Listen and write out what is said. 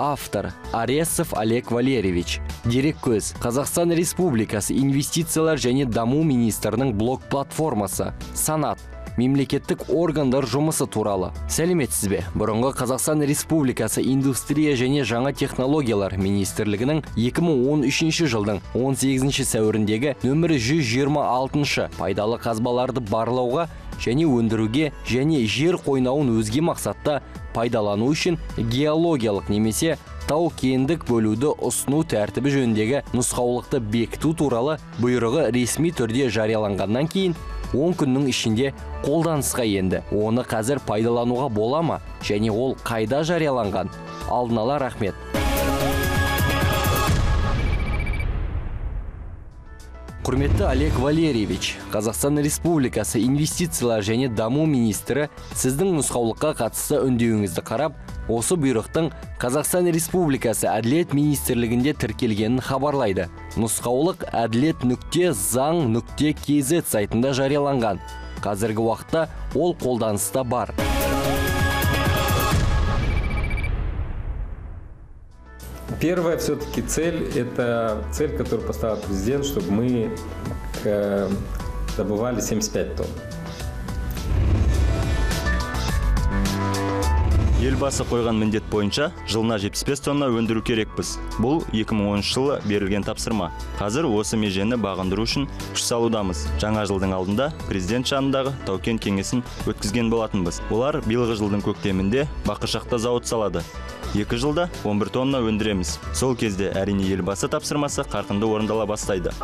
Автор Аресов Олег Валерьевич. Дереккөз Қазақстан Республикасы Инвестициялар және даму министрінің блог платформасы. Санат мемлекеттік органдар жұмысы туралы. Сәлеметсіз бе? Бұрынғы Қазақстан Республикасы Индустрия және жаңа технологиялар министрлігінің 2013 жылдың 18 сәуіріндегі нөмірі 126 пайдалы қазбаларды барлауға және өндіруге және жер қойнауын өзге мақсатта пайдалану үшін геологиялық немесе тау-кендік бөлуді ұсыну тәртібі жөніндегі нұсқаулықты бекіту туралы бұйрығы ресми түрде жарияланғаннан кейін 10 күннің ішінде қолданысқа енді. Оны қазір пайдалануға бола ма? Және ол қайда жарияланған? Алдын ала рахмет. Құрметті Олег Валерьевич, Қазақстан Республикасы Инвестициялар және даму министрі сіздің нұсқаулыққа қатысты үндеуіңізді қарап, осы бұйрықтың Қазақстан Республикасы Әділет министрлігінде тіркелгенін хабарлайды. Нұсқаулық әділет.заң.kz сайтында жарияланған. Қазіргі уақытта ол қолданыста бар. Первая все-таки цель – это цель, которую поставил президент, чтобы мы добывали 75 тонн. Елбасы қойған міндет бойынша жылына 75 тонна өндіру керекпіз. Бұл 2010 жылы берілген тапсырма. Қазір осы межені бағындыру үшін күш салудамыз. Жаңа жылдың алдында президент жанындағы тау-кен кеңесін өткізген болатынбыз. Олар биылғы жылдың көктемінде Бақыршақта зауыт салады. 2 жылда 11 тонна өндіреміз. Сол кезде әрине елбасы тапсырмасы қарқынды орындала бастайды.